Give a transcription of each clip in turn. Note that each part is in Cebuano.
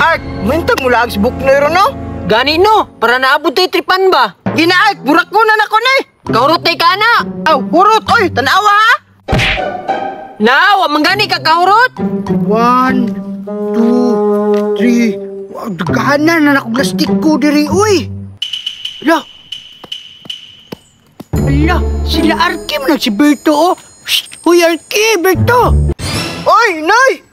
Ark, mintag mo lag si Buknoy ron no? Gani no, para naabot tayo tripan ba? Gina Ark, burak ko na nako ni. Kahurot tay ka na. Aw, hurot oy, tanawa ha. Na, wa man gani ka kahurot. 1, 2, 3. Wow, daghanan na nakong lastik ko diri oy. Ala. Ala, sila Arky man si Berto oh. Shh, hoy Arky, Berto. Oy, Noy.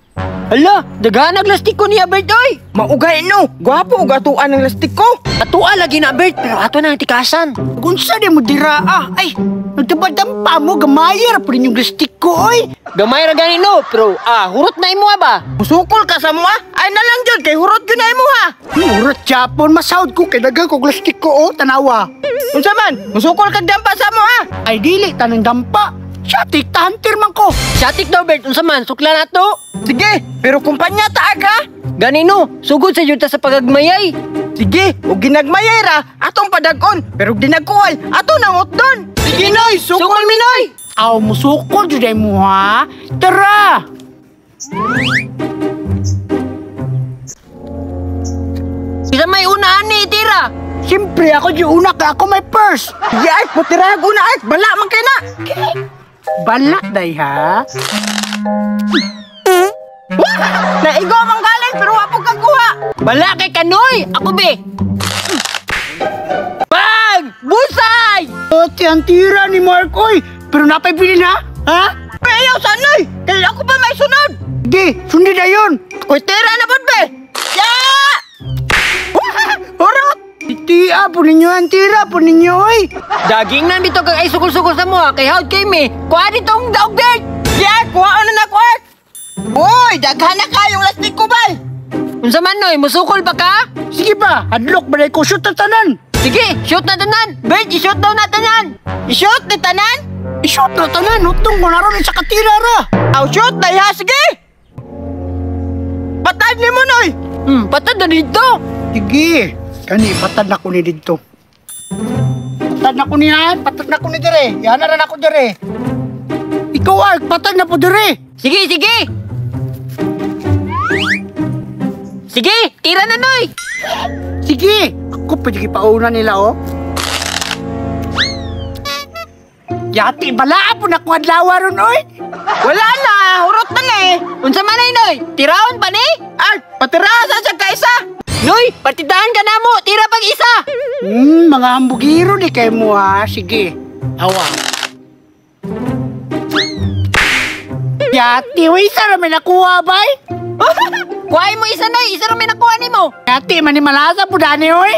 Ala, daghan ang lastik ko niya Bert oy. Maugay no, gwapo og atuan ang lastik ko. Atua lagi na Bert, pero ato na ang tikasan. Kung sa di mo dira ah. Ay, nagtabadampa mo gamay ra pud inyong lastik ko oy. Gamay ra gani no, pero hurot na imo ba? Musukol ka sa mua? Ay na lang jud kay hurot gyud na imo ha. Hurot Japon, masahod ko kay daghan kog lastik ko oh, tanawa. Unsa man? Musukol kag dampa sa mo ha. Ay dili tanang dampa. Siyatik ta hunter man ko. Siyatik daw Bert, unsa man sukla nato? Sige, pero kumpanya ta aga. Gani no, sugod sa jud ta sa pagagmayay. Sige, ug ginagmayay ra atong padag-on, pero dinagkuhay ato nang utdon. Sige Noy, sukol mi Noy. Aw, musukol jud ay mo ha. Tara. Isa may una ani tira. Siyempre ako di una kay ako may purse. Sige Ark, putirag una Ark, bala man kay na. Bala day ha. Naigo man galing pero wa pud kakuha. Bala kay kanoy, ako be. Bang! Busay! O, ang tira ni Mark oy. Pero napay bilin ha? Ha? Pero sa Noy, kay ako pa may sunod. Sige, sundi na yun. Uy, tira na pud be. Ya! Hurot! Tira po ninyo ang tira po ninyo oy. Daging na dito kag ay sukol-sukol sa mo kay howd kay me. Kuha ditong daog Bert. Yeah, kuha na nako Ark. Uy, daghan na kayong lastik ko bay. Unsa man Noy, musukol ba ka? Sige ba, hadlok ba ko shoot na tanan? Sige, shoot na tanan. Bert, i-shoot daw na tanan. I-shoot ni tanan? I-shoot na tanan, hutong ko naroon sa katira ra. Aw, shoot na ha, sige. Patad ni mo Noy. Patad na dito. Sige, kani patad na ko ni dito. Patad na ko niya, patad na ko ni dire. Yan na ra na ko dire. Ikaw Ark, patad na po dire. Sige, sige. Sige, tira na Noy. Sige, ako pwede pauna nila oh. Yati, bala po na kung adlaw ron oy. Wala na, hurot na na eh. Unsa man ay Noy? Tiraon pa ni? Ark, patira sa siya kaisa. Noy, partidahan ka na mo, tira pag isa. Mga hambugiro di kay mo ha. Sige, awa. Yati, way isa ra may nakuha bay. Kuhain mo isa Noy, isa ra may nakuha nimo. Yati, manimalasa po dani oy.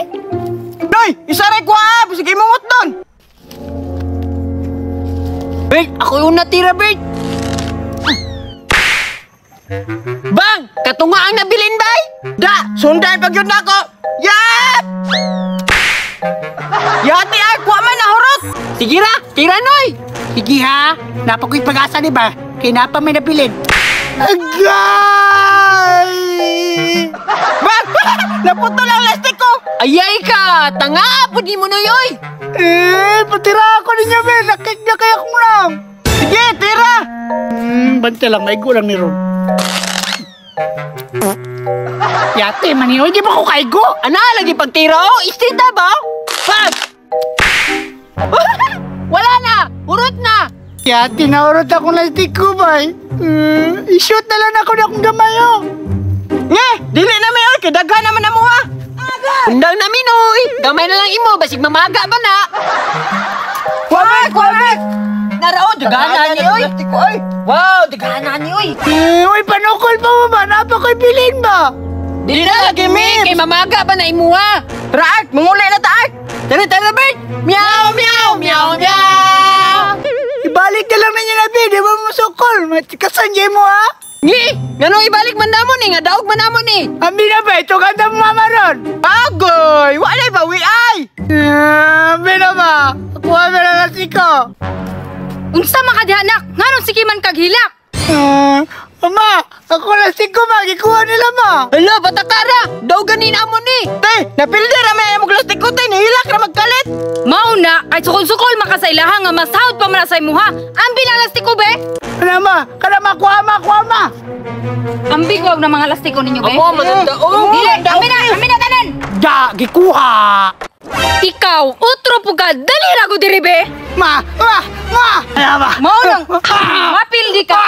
Noy, isa ra kuha, sige mungot don. Bert, ako yung natira Bert. Bang! Katunga ang nabilin bay! Da, sundan pag yun nako. Yap! Yati Ark, kuha man na hurot. Sige ra, tira Noy. Sige ha, napakoy pag-asa ni ba? Kaya napa may nabilin. Agay! Bang! Naputol ang lastik ko! Ayay ka! Tanga po di mo Noy oy! Eh, patira ako ninyo be! Nakik na kaya kong lang! Sige, tira! Bante lang, may gulang ni Ron. Yate, maninoy, di ba ko kaigo? Ana, lagi pagtira oh! Straight na ba? Pag! Wala na! Urot na! Yate, naurot akong lastik ko, bay. I-shoot na lang ako na akong gamay, oh. Nge, dili na may oy, kay daghan naman na mo ha. Undang na minoy! Gamay na lang imo, basig mamaga ba na? Kuha, kuha! Narao, daghanan ni oy! Lastik ko, oy. Wow, daghanan ni oy! Eh, uy, panukol pa mo ba? Napakoy bilin ba? Dili na lagi mi, kay mamaga ba na imuha? Tara, Ark, manguli na ta, Ark. Tara, tara, Bert! Meow, meow, meow, meow! Ibalik na lang ninyo na, be. Di ba masukol? Kasanjay mo, ha? Ngi! Nganong ibalik man namo ni, nga daog man namo ni! Ambi na ba? Ito ganda mo mama ron! Agoy, wala ba, wi ay! Ambi na ba? Kuha mo na lastik ko. Unsa man ka diha nak? Nganong sige man kag hilak? Ama, ako lastik ko ma. Gikuha nila ma. Hala, batakara! Daw ganin amo ni! Te, napildi ra may imong lastik ko, te, nihilak ra magkalit. Mao na kay sukol-sukol man ka sa ilaha nga masahod pa man na sa imuha. Ambi lang lastik ko be. Ano ma? Kada ma, kuha ma, kuha ma. Ambi Ambigwaw na mga lastiko ninyo, be. Amo man ang daog. Dili, kami na tanan. Da, gikuha. Ikaw, utro po ka, dali ra ko diri, be. Ma, ma, ma. Ala ba? Mao nang mapildi ka.